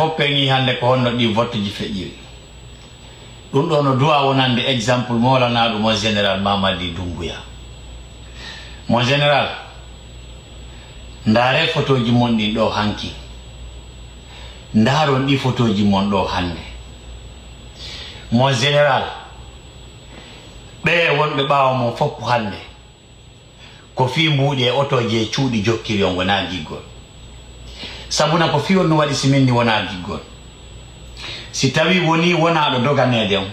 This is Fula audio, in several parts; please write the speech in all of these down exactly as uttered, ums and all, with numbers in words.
Fof peŋi hannde ko honno ɗi votteji feƴƴiri. Ɗum ɗo no duwa wonande exemple moolanaaɗo mon général Mamadi Doumbouya. Mon général, ndaare photoji mon ɗin ɗo hanki. Ndaaron ɗi photoji mon ɗo hannde. Mon général, ɓe wonɓe ɓaawo mon fof hannde, ko fii mbuuɗi e otooji e cuuɗi jokkiri on, wonaa giggol. Sabuna ko fii on no waɗi si min ni wonaa giggol. Si tawii wonii wonaaɗo doganeede on,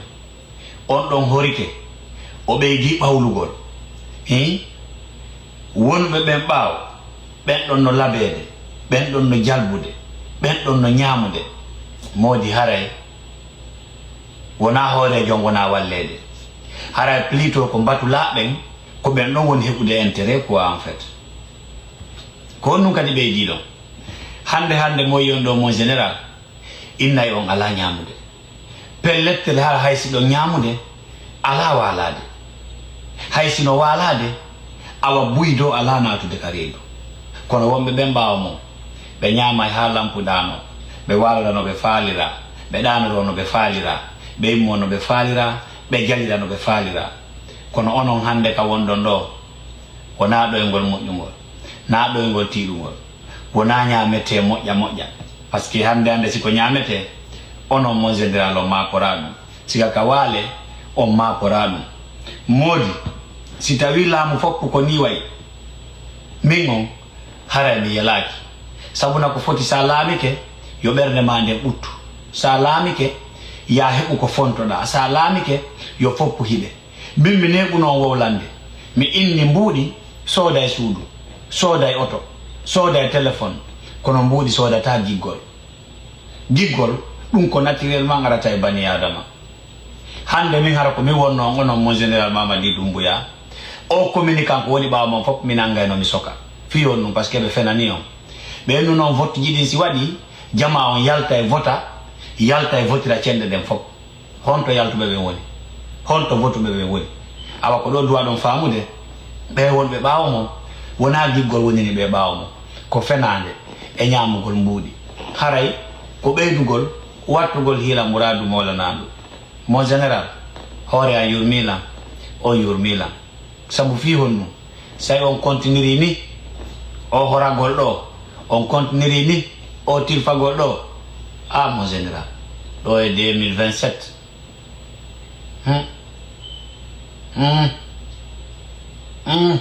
on ɗon horike, o ɓeydii ɓawlugol. Hii? Wonɓe ɓen ɓaawo, ɓen ɗon no labeede, ɓen ɗon no jalbude, ɓen ɗon no ñaamude. Moodi haray wonaa hooreejo on wonaa walleede. Haray plutôt ko mbatulaaɓe ɓen, ko ɓen ɗon woni heɓude intérêt quoi en fait. Ko on ɗum kadi ɓeydii ɗon. Hannde hannde mo yiyon ɗo mon général, innay on alaa ñaamude. Pellet tel hara hay si ɗon ñaamude, alaa waalaade. Hay si no waalaade, awa buy dow alaa naatude ka reedu. Kono wonɓe ɓen ɓaawo mon, ɓe ñaamay haa lampu ɗaanoo, ɓe waalora no ɓe faalira, ɓe ɗaanoro no ɓe faalira, ɓe immoo no ɓe faalira, ɓe jalira no ɓe faalira. Kono onon hannde ka wonɗon ɗo, wonaa ɗoyngol moƴƴungol, naa ɗoyngol tiiɗungol, wonaa ñaametee moƴƴa moƴƴa. Parce que hannde hannde si ko ñaametee, onon mon général on maakoraa ɗum. Sika ka waale, on maakoraa ɗum. Moodi, si tawii laamu fof ko nii wayi, min on, haray mi yelaaki. Sabuna ko foti sa laamike, yo ɓernde maa nden ɓuttu. Sa laamike, yaa heɓu ko fontoɗaa. Sa laamike, yo fof hiɓe. Min mi neeɓuno on wowlande. Mi inni mbuuɗi, sooday suudu, sooday oto, sooday téléphone, kono mbuuɗi soodataa giggol. Giggol, ɗum ko naturellement arata e bani Aadama. Hannde min hara ko mi wonno on, onon mon général Mamadi Doumbouya. O communicant ko woni ɓaawo mon fof, mi nanngayno mi soka. Fii on ɗum, parce que ɓe fenani on. Ɓe ennuno on votteji ɗin si waɗi, jamaa on yalta e vota, yalta e votira cenɗe ɗen fof. Honto yaltuɓe ɓen woni? Honto votuɓe ɓen woni? Awa ko ɗo duwa ɗon faamude, ɓe wonɓe ɓaawo mon, wonaa giggol wonini ɓe ɓaawo mon. Ko fenaande e ñaamugol mbuuɗi. Haray ko ɓeydugol wattugol hiila muraadu moolanaaɗo. Mon général, hoore an yurmii lan, on yurmii lan. Sabu fii honɗum? Say on kontiniri ni, o horagol ɗo, on kontiniri ni, o tilfagol ɗo. Ah, mon général, ɗo e deux mille vingt-sept. Hmm. Hmm. Hmm.